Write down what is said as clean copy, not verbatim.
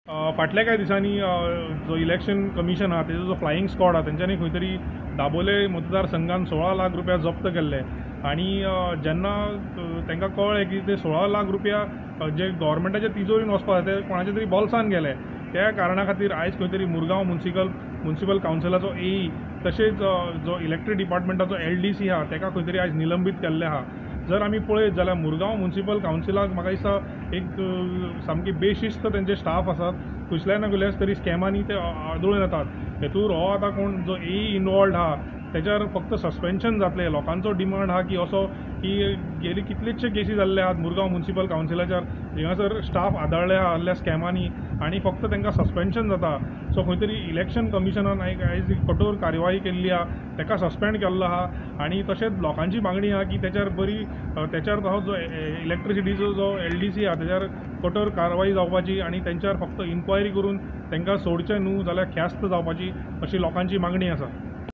फाटल्या कांय दिसांनी जो इलेक्शन कमिशन आहा तेजो जो फ्लायींग स्क्वॉड आहा तेंच्यांनी खंय तरी दाबोले मतदारसंघान 16 लाख रुपया जप्त केल्ले आनी जेन्ना तांकां कळ्ळें की ते 16 लाख रुपया जे गव्हर्मेंटाच्या तिजोरीन वचपाक जाय ते कोणाच्या तरी बोल्सान गेले. त्या कारणा खातीर आयज खंय तरी मुरगांव म्युनिसिपल कावन्सिलाचो एई तशेंच जो इलेक्ट्रीक डिपार्टमेंटाचो LDC आहा ताका खंय तरी आयज निलंबीत केल्लें आहा. जर आमी पळयत जाल्यार मुरगांव म्युनिसिपल कावन्सिलाक म्हाका दिसता एक सामकी बेशिस्त तेंचे स्टाफ आसात. कसल्या ना कसल्या तरी स्कॅमांनी ते आदळून येतात. हेतूर हो आतां कोण जो एई इनवॉल्ड आहा तेच्यार फक्त सस्पेन्शन जातलें. लोकांचो डिमांड आहा की असो की गेली कितलेशे केसी जाल्ले आहात मुरगांव म्युनिसिपल कावन्सिलाच्यार हिंगासर स्टाफ आदळ्ळे आसल्या स्कॅमांनी आनी फक्त तांकां सस्पेन्शन जाता. सो खंय तरी इलेक्शन कमिशनान आयज कठोर कार्यवाही केल्ली आहा, ताका सस्पेंड केल्लो आहा आनी तशेंच लोकांची मागणी आहा की तेच्यार बरी तेच्यार तसोच जो इलेक्ट्रिसिटीचो जो LDC आहा तेच्यार कठोर कारवाई जावपाची आनी तेंच्यार फक्त इन्क्वायरी करून तांकां सोडचें न्हू जाल्यार ख्यास्त जावपाची अशी लोकांची मागणी आसा.